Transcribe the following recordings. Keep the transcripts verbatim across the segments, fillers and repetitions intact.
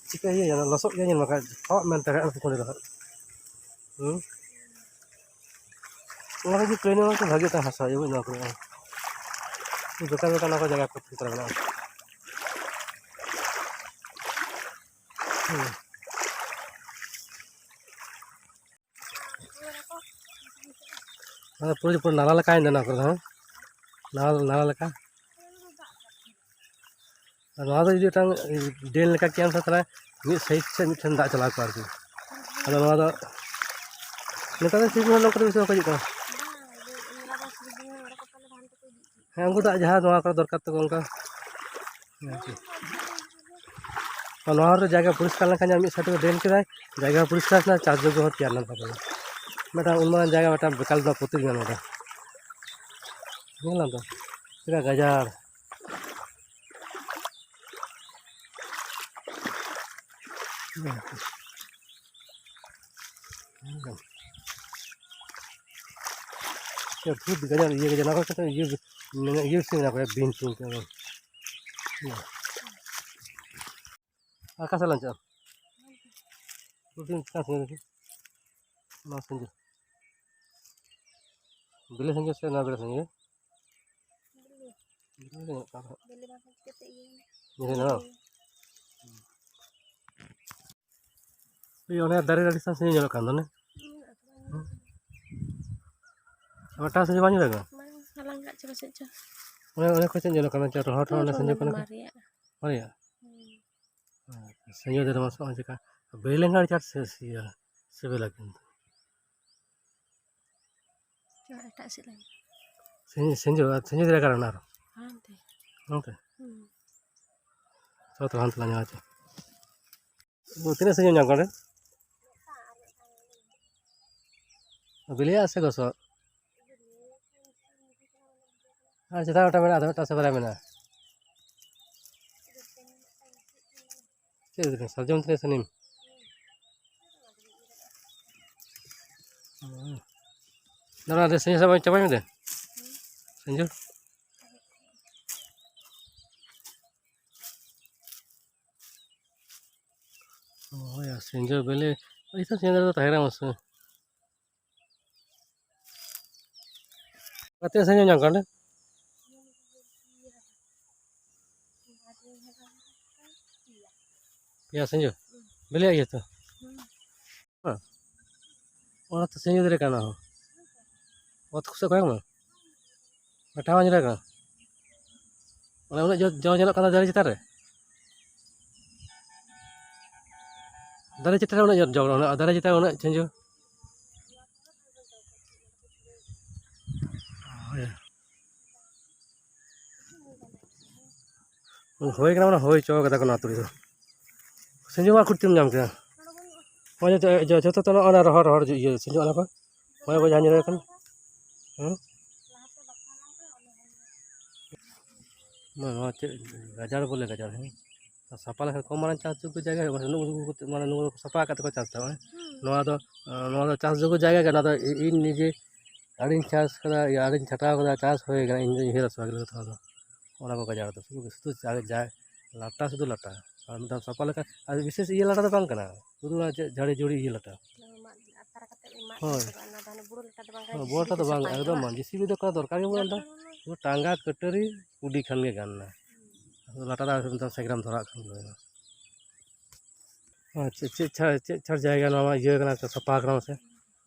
ᱪᱤᱠᱟᱹ ᱤᱭᱟᱹ ᱞᱚᱥᱚᱫ ᱜᱮ ᱧᱮᱞ ᱵᱟᱠᱷᱟᱡ ᱦᱚᱸ ᱢᱮᱱ ᱛᱟᱦᱮᱸᱫ ᱩᱱᱠᱩ ᱠᱚᱨᱮ ᱫᱚ ᱦᱟᱸᱜ᱾ ᱦᱩᱸ? ᱚᱱᱟ ᱠᱚ ᱡᱩᱫᱤ ᱯᱞᱮᱱ ᱠᱚ ᱵᱷᱟᱜᱮ ᱛᱟᱦᱮᱸ ᱦᱟᱥᱟ ᱤᱭᱟᱹ ᱱᱚᱣᱟ ᱠᱚᱨᱮ᱾ ᱵᱮᱠᱟᱨ ᱵᱮᱠᱟᱨ ᱚᱱᱟ ᱠᱚ ᱡᱟᱭᱜᱟ ᱠᱚ ᱯᱷᱤᱞᱴᱟᱨ ᱢᱮᱱᱟᱜᱼᱟ᱾ ᱦᱩᱸ᱾ ᱟᱫᱚ ᱯᱩᱨᱟᱹ, ᱯᱩᱨᱟᱹ ᱱᱟᱞᱟ ᱞᱮᱠᱟ ᱦᱮᱱᱟᱜᱼᱟ ᱚᱱᱟ ᱠᱚᱨᱮ ᱫᱚ, ᱦᱮᱸ? ᱱᱟᱞᱟ, ᱱᱟᱞᱟ ᱞᱮᱠᱟ᱾ ᱟᱨ ᱱᱚᱣᱟ ᱫᱚ ᱡᱩᱫᱤ ᱢᱤᱫᱴᱟᱝ ᱰᱨᱮᱱ ᱞᱮᱠᱟ ᱠᱮᱭᱟᱢ ᱥᱮ, ᱛᱟᱦᱞᱮ ᱢᱤᱫ ᱥᱟᱭᱤᱰ ᱥᱮᱫ ᱢᱤᱫᱴᱷᱮᱱ ᱫᱟᱜ ᱪᱟᱞᱟᱣ ᱠᱚᱜᱼᱟ ᱟᱨᱠᱤ᱾ ᱟᱫᱚ ᱱᱚᱣᱟ ᱫᱚ ᱱᱮᱛᱟᱨ ᱫᱚ ᱥᱤᱡᱤᱱ ᱦᱚᱸ ᱱᱚᱝᱠᱟ ᱫᱚ ᱵᱮᱥᱤ ᱵᱟᱠᱚ ᱦᱤᱡᱩᱜ ᱠᱟᱱᱟ᱾ ᱦᱮᱸ, ᱩᱱᱠᱩ ᱫᱚ ᱡᱟᱦᱟᱸ ᱱᱚᱣᱟ ᱠᱚᱨᱮ ᱫᱚᱨᱠᱟᱨ ᱛᱟᱠᱚ ᱚᱱᱠᱟ᱾ ᱟᱨ ᱱᱚᱣᱟ ᱨᱮ ᱡᱟᱭᱜᱟ ᱯᱚᱨᱤᱥᱠᱟᱨ ᱞᱮᱱᱠᱷᱟᱱ ᱢᱤᱫ ᱥᱟᱭᱤᱰ ᱛᱮ ᱰᱨᱮᱱ ᱠᱮᱫᱟᱭ, ᱡᱟᱭᱜᱟ ᱯᱚᱨᱤᱥᱠᱟᱨ ᱮᱱᱟ, ᱪᱟᱥ ᱡᱳᱜᱽᱜᱚ ᱦᱚᱸ ᱛᱮᱭᱟᱨ ᱞᱮᱱ ᱛᱟᱠᱚᱣᱟ᱾ ᱢᱤᱫᱴᱟᱝ ᱩᱱ ᱢᱟᱨᱟᱝ ᱡᱟᱭᱜᱟ ᱢᱤᱫᱴᱟᱝ ᱵᱮᱠᱟᱞ ᱨᱮᱱᱟᱜ ᱯᱨᱚᱛᱤ ᱧᱟᱢ ᱮᱫᱟ᱾ ᱧᱮᱞ ᱫᱟᱢ ᱛᱚ ᱪᱮᱫᱠᱟ ᱜᱟᱡᱟᱲ᱾ ᱪᱮᱫ ᱵᱷᱩᱛ ᱜᱟᱡᱟᱲ ᱤᱭᱟᱹ ᱜᱟᱡᱟᱲ, ᱱᱚᱣᱟ ᱠᱚ ᱠᱟᱛᱮ ᱤᱭᱟᱹ ᱢᱮᱱᱟᱜ, ᱤᱭᱟᱹ ᱥᱮ ᱢᱮᱱᱟᱜ ᱠᱚᱣᱟ ᱵᱤᱧ ᱥᱤᱧ ᱠᱚ᱾ ᱚᱠᱟ ᱥᱮᱫ ᱞᱟᱝ ᱪᱟᱞᱟᱜᱼᱟ? ᱫᱩ ᱫᱤᱱ ᱪᱮᱛᱟᱱ ᱥᱮᱫ ᱨᱮᱜᱮ᱾ ᱱᱚᱣᱟ ᱥᱤᱸᱡᱳ᱾ ᱵᱤᱞᱤ ᱥᱤᱸᱡᱳ ᱥᱮ ᱱᱚᱣᱟ ᱵᱤᱞᱤ ᱥᱤᱸᱡᱳ? ᱵᱤᱞᱤ ᱧᱚᱜ ᱠᱟᱱ ᱛᱟᱦᱮᱸᱫ᱾ ᱵᱤᱞᱤ ᱵᱟᱝ ᱠᱷᱟᱱ ᱪᱤᱠᱟᱹᱛᱮ ᱤᱭᱟᱹᱭᱮᱱᱟ? ᱵᱤᱞᱤ ᱦᱮᱱᱟᱜᱼᱟ? ᱤᱭᱟᱹ, ᱚᱱᱮ ᱫᱟᱨᱮ ᱟᱹᱰᱤ ᱥᱟᱺᱜᱤᱧ ᱧᱮᱞᱚᱜ ᱠᱟᱱ ᱫᱚ, ᱚᱱᱮ᱾ ᱦᱩᱸ᱾ ᱟᱵᱟᱨ ᱴᱟᱥ ᱦᱚᱸ ᱵᱟᱝ ᱧᱮᱞᱚᱜ ᱠᱟᱱᱟ? ᱵᱟᱝ, ᱦᱟᱞᱟᱝ ᱠᱟᱜ ᱪᱚ ᱯᱟᱥᱮᱡ ᱪᱚ᱾ ᱚᱱᱮ, ᱚᱱᱮ ᱠᱚ ᱪᱮᱫ ᱧᱮᱞᱚᱜ ᱠᱟᱱᱟ? ᱪᱮᱫ ᱨᱚᱦᱚᱲ, ᱨᱚᱦᱚᱲ, ᱚᱱᱮ ᱥᱤᱸᱡᱳ ᱠᱟᱱᱟ᱾ ᱢᱟᱨᱮᱭᱟᱜ᱾ ᱢᱟᱨᱮᱭᱟᱜ? ᱦᱩᱸ᱾ ᱥᱤᱸᱡᱳ ᱫᱟᱨᱮ ᱢᱟ ᱥᱚᱜᱼᱚᱭ ᱪᱮᱠᱟ ᱵᱮᱞᱮ ᱦᱚᱸ ᱟᱹᱰᱤ ᱪᱟᱴ ᱥᱤ-, ᱥᱤ-, ᱥᱤᱵᱤᱞᱟ ᱠᱤᱱᱛᱩ᱾ ᱪᱚ ᱮᱴᱟᱜ ᱥᱮᱫ ᱞᱟᱝ᱾ ᱥᱤᱸᱡᱳ, ᱥᱤᱸᱡᱳ, ᱟᱨ ᱥᱤᱸᱡᱳ ᱫᱟᱨᱮ ᱚᱠᱟᱨᱮ ᱢᱮᱱᱟᱜᱼᱟ ᱟᱨᱚ? ᱦᱟᱱᱛᱮ᱾ ᱦᱟᱱᱛᱮ? ᱦᱩᱸ᱾ ᱪᱚ ᱛᱚᱵᱮ ᱦᱟᱱᱛᱮ ᱞᱟᱝ ᱧᱮᱞᱟ ᱪᱚ᱾ ᱚ, ᱛᱤᱱᱟᱹᱜ ᱥᱤᱸᱡᱳ ᱧᱟᱢ ᱠᱟᱱᱟ? ᱵᱤᱞᱤᱭᱟᱜ ᱥᱮ ᱜᱚᱥᱚᱜ? ᱟᱨ ᱪᱮᱛᱟᱱ ᱢᱤᱫᱴᱟᱝ ᱢᱮᱱᱟᱜᱼᱟ, ᱟᱫᱚ ᱢᱤᱫᱴᱟᱝ ᱥᱮ ᱵᱟᱨᱭᱟ ᱢᱮᱱᱟᱜᱼᱟ? ᱪᱮᱫ ᱞᱮᱠᱟ? ᱥᱟᱨᱡᱚᱢ ᱛᱤᱱᱟᱹᱜ ᱥᱟᱺᱜᱤᱧ? ᱫᱟᱫᱟ, ᱟᱫᱚ ᱥᱟᱺᱜᱤᱧ ᱥᱮᱫ ᱵᱟᱝ ᱪᱟᱵᱟᱭ ᱢᱮ ᱫᱮ᱾ ᱥᱟᱺᱜᱤᱧ᱾ ᱥᱤᱸᱡᱳ ᱵᱤᱞᱤ, ᱤᱥᱤᱱ ᱥᱤᱸᱡᱳ ᱫᱚ ᱛᱟᱦᱮᱸ ᱠᱟᱱᱟ ᱢᱟᱥᱮ᱾ ᱟᱨ ᱛᱤᱱᱟᱹᱜ ᱥᱤᱸᱡᱳ ᱧᱟᱢ ᱠᱟᱱᱟ ᱚᱸᱰᱮ? ᱯᱮᱭᱟ ᱥᱤᱸᱡᱳ? ᱵᱤᱞᱤᱭᱟᱜ ᱜᱮᱭᱟ ᱛᱚ? ᱦᱮᱸ᱾ ᱚᱱᱟ ᱛᱚ ᱥᱤᱸᱡᱳ ᱫᱟᱨᱮ ᱠᱟᱱᱟ, ᱦᱚᱸ᱾ ᱚᱛ ᱠᱚᱥᱮᱫ ᱠᱚᱭᱚᱜ ᱢᱮ᱾ ᱢᱤᱫᱴᱟᱝ ᱦᱚᱸ ᱧᱮᱞᱚᱜ ᱠᱟᱱᱟ᱾ ᱚᱱᱟ ᱩᱱᱟᱹᱜ ᱡᱚ, ᱡᱚ ᱧᱮᱞᱚᱜ ᱠᱟᱱᱟ ᱫᱟᱨᱮ ᱪᱮᱛᱟᱱ ᱨᱮ᱾ ᱫᱟᱨᱮ ᱪᱮᱛᱟᱱ ᱨᱮ ᱩᱱᱟᱹᱜ ᱡᱚ, ᱡᱚ, ᱚᱱᱟ ᱫᱟᱨᱮ ᱪᱮᱛᱟᱱ ᱨᱮ ᱩᱱᱟᱹᱜ ᱥᱤᱸᱡᱳ᱾ ᱦᱳᱭ ᱠᱟᱱᱟ, ᱢᱟᱱᱮ ᱦᱳᱭ ᱦᱚᱪᱚ ᱠᱟᱫᱟ ᱠᱚ ᱱᱚᱣᱟ ᱛᱩᱲᱤ ᱫᱚ᱾ ᱥᱤᱸᱡᱳ ᱢᱟ ᱠᱩᱨᱛᱤᱢ ᱧᱟᱢ ᱠᱮᱫᱟ᱾ ᱦᱳᱭ, ᱡᱚᱛᱚ, ᱡᱚ-, ᱡᱚᱛᱚ ᱛᱚ ᱱᱚᱜᱼᱚ ᱱᱟ ᱨᱚᱦᱚᱲ, ᱨᱚᱦᱚᱲ ᱤᱭᱟᱹ ᱥᱤᱸᱡᱳ ᱚᱱᱟ ᱠᱚ᱾ ᱦᱳᱭ, ᱵᱚᱭᱦᱟ ᱧᱮᱞ ᱠᱟᱱᱟ᱾ ᱦᱮᱸ? ᱢᱟ, ᱱᱚᱣᱟ ᱪᱮᱫ ᱜᱟᱡᱟᱲ ᱵᱚᱞᱮ ᱜᱟᱡᱟᱲ, ᱦᱮᱸ? ᱥᱟᱯᱷᱟ ᱞᱮᱠᱷᱟᱱ ᱠᱚᱢ ᱢᱟᱨᱟᱝ ᱪᱟᱥ ᱡᱳᱜᱽᱜᱚ ᱡᱟᱭᱜᱟ ᱦᱩᱭᱩᱜᱼᱟ, ᱢᱟᱱᱮ ᱱᱩᱠᱩ ᱠᱚ, ᱢᱟᱱᱮ ᱱᱩᱠᱩ ᱫᱚᱠᱚ ᱥᱟᱯᱷᱟ ᱟᱠᱟᱫ ᱛᱮᱠᱚ ᱪᱟᱥ ᱮᱫᱟ, ᱵᱟᱝ? ᱦᱩᱸ᱾ ᱱᱚᱣᱟ ᱫᱚ, ᱱᱚᱣᱟ ᱫᱚ ᱪᱟᱥ ᱡᱳᱜᱽᱜᱚ ᱡᱟᱭᱜᱟ ᱜᱮ, ᱱᱚᱣᱟ ᱫᱚ ᱤ-, ᱤᱧ ᱱᱤᱡᱮ ᱟᱹᱰᱤᱧ ᱪᱟᱥ ᱠᱟᱫᱟ, ᱤᱭᱟᱹ, ᱟᱹᱰᱤᱧ ᱪᱷᱟᱴᱟᱣ ᱠᱟᱫᱟ, ᱪᱟᱥ ᱦᱩᱭ ᱠᱟᱱᱟ, ᱤᱧ ᱫᱚᱧ ᱩᱭᱦᱟᱹᱨᱟ ᱥᱮ ᱵᱟᱝ, ᱱᱚᱣᱟ ᱫᱚ, ᱚᱱᱟ ᱠᱚ ᱜᱟᱡᱟᱲ ᱫᱚ ᱥᱩᱫᱷᱩ, ᱥᱩᱫᱷᱩ ᱡᱟ-, ᱡᱟ-, ᱞᱟᱴᱟ, ᱥᱩᱫᱷᱩ ᱞᱟᱴᱟ᱾ ᱟᱨ ᱢᱤᱫ ᱫᱷᱟᱣ ᱥᱟᱯᱷᱟ ᱞᱮᱠᱷᱟᱱ, ᱟᱨ ᱵᱤᱥᱮᱥ ᱤᱭᱟᱹ ᱞᱟᱴᱟ ᱫᱚ ᱵᱟᱝ ᱠᱟᱱᱟ, ᱥᱩᱫᱷᱩ ᱚᱱᱟ ᱪᱮᱫ ᱡᱷᱟᱹᱲᱤ ᱡᱷᱩᱲᱤ ᱤᱭᱟᱹ ᱞᱟᱴᱟ᱾ ᱦᱳᱭ᱾ ᱚᱱᱟ ᱫᱚ ᱦᱟᱱᱮ ᱵᱩᱨᱩ ᱞᱟᱴᱟ ᱫᱚ ᱵᱟᱝ ᱠᱟᱱᱟ, ᱦᱳᱭ, ᱡᱮ ᱵᱩᱨᱩ ᱥᱤ ᱵᱤ ᱞᱟᱴᱟ ᱫᱚ ᱥᱟᱯᱷᱟᱭ ᱵᱟᱝ, ᱦᱩᱭᱩᱜᱼᱟ, ᱮᱠᱫᱚᱢ ᱵᱟᱝ᱾ ᱡᱮ ᱥᱤ ᱵᱤ ᱫᱚ ᱠᱳᱱᱳ ᱫᱚᱨᱠᱟᱨ ᱜᱮ ᱵᱟᱹᱱᱩᱜᱼᱟ, ᱚᱱᱟ ᱫᱚ ᱫᱚᱨᱠᱟᱨ ᱜᱮ ᱵᱟᱹᱱᱩᱜᱼᱟ᱾ ᱥᱩᱫᱷᱩ ᱴᱟᱸᱜᱟ, ᱠᱟᱹᱴᱟᱹᱨᱤ, ᱠᱩᱰᱤ ᱠᱷᱟᱱ ᱜᱮ ᱜᱟᱱ ᱮᱱᱟ᱾ ᱞᱟᱴᱟ ᱫᱚ ᱮᱠᱫᱚᱢ ᱥᱮᱸᱜᱽᱨᱟᱢ ᱫᱷᱚᱨᱟᱣᱟᱜ ᱠᱷᱟᱱ ᱜᱮ ᱦᱩᱭᱱᱟ᱾ ᱟᱪᱪᱷᱟ, ᱪᱮᱫ ᱪᱷᱟᱲ, ᱪᱮᱫ ᱪᱷᱟᱲ ᱡᱟᱭᱜᱟ ᱱᱚᱣᱟ ᱢᱟ ᱤᱭᱟᱹ ᱠᱟᱱᱟ, ᱥᱟᱯᱷᱟ ᱠᱟᱱᱟ ᱢᱟᱥᱮ?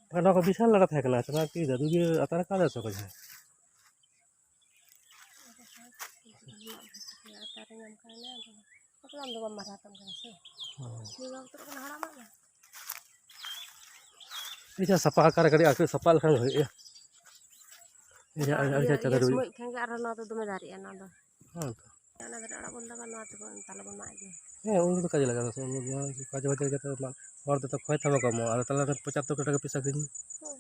ᱵᱟᱠᱷᱟᱱ ᱱᱚᱣᱟ ᱠᱚ ᱵᱤᱥᱟᱞ ᱞᱟᱴᱟ ᱛᱟᱦᱮᱸ ᱠᱟᱱᱟ, ᱟᱪᱪᱷᱟ, ᱱᱚᱣᱟ ᱠᱤ ᱡᱟᱫᱩᱜᱤᱨᱤ ᱟᱛᱟᱨ ᱠᱟᱫᱟ ᱥᱮ ᱚᱠᱚᱭ ᱪᱚ? ᱟᱛᱟᱨ ᱨᱮ ᱧᱟᱢ ᱠᱟᱣᱱᱟ, ᱟᱫᱚ ᱵᱟᱯᱞᱟ ᱫᱚ ᱵᱟᱢ ᱢᱟᱨᱟᱣ ᱛᱟᱢ ᱠᱟᱱᱟ ᱥᱮ? ᱦᱳᱭ᱾ ᱱᱩᱭ ᱵᱟᱢ ᱩᱛᱟᱹᱨᱚᱜ ᱠᱟᱱᱟ ᱦᱚᱲᱟᱜ ᱢᱟᱫ ᱨᱮ? ᱟᱪᱪᱷᱟ, ᱥᱟᱯᱷᱟ ᱟᱠᱟᱨ ᱠᱟᱹᱴᱤᱡ ᱟᱨ ᱠᱟᱹᱴᱤᱡ ᱥᱟᱯᱷᱟ ᱞᱮᱠᱷᱟᱱ ᱜᱮ ᱦᱩᱭᱩᱜᱼᱟ᱾ ᱟᱪᱪᱷᱟ, ᱟᱨ ᱟᱪᱪᱷᱟ, ᱤᱭᱟᱹ, ᱟᱪᱪᱷᱟ, ᱤᱭᱟᱹ ᱟᱪᱪᱷᱟ, ᱥᱚᱢᱚᱭ ᱠᱷᱟᱱ ᱜᱮ ᱟᱨᱦᱚᱸ ᱱᱚᱣᱟ ᱫᱚ ᱫᱚᱢᱮ ᱫᱟᱨᱮᱜᱼᱟ ᱱᱚᱣᱟ ᱫᱚ᱾ ᱦᱮᱸ ᱛᱚ᱾ ᱚᱱᱟ ᱫᱟᱨᱮ ᱟᱲᱟᱜ ᱵᱚᱱ ᱫᱟᱵᱟ, ᱱᱚᱣᱟ ᱛᱮᱵᱚᱱ, ᱛᱟᱦᱞᱮ ᱵᱚᱱ ᱢᱟᱜ ᱤᱫᱤᱭᱟ᱾ ᱦᱮᱸ, ᱩᱱ ᱫᱚ ᱠᱟᱡᱮ ᱞᱟᱜᱟᱜᱼᱟ, ᱥᱮ ᱩᱱ ᱫᱚ ᱡᱟᱦᱟᱸ ᱠᱟᱡᱮ ᱵᱟᱡᱮ ᱠᱟᱛᱮ ᱢᱟᱜ, ᱦᱚᱲ ᱫᱚ ᱛᱚ ᱠᱷᱚᱭ ᱛᱟᱢᱟ ᱠᱚ ᱮᱢᱚᱜᱼᱟ, ᱟᱫᱚ ᱛᱟᱦᱞᱮ ᱯᱚᱸᱪᱟᱛᱛᱳᱨ ᱴᱟᱠᱟ ᱯᱤᱥ ᱟᱹᱠᱷᱨᱤᱧ ᱢᱮ᱾ ᱦᱮᱸ᱾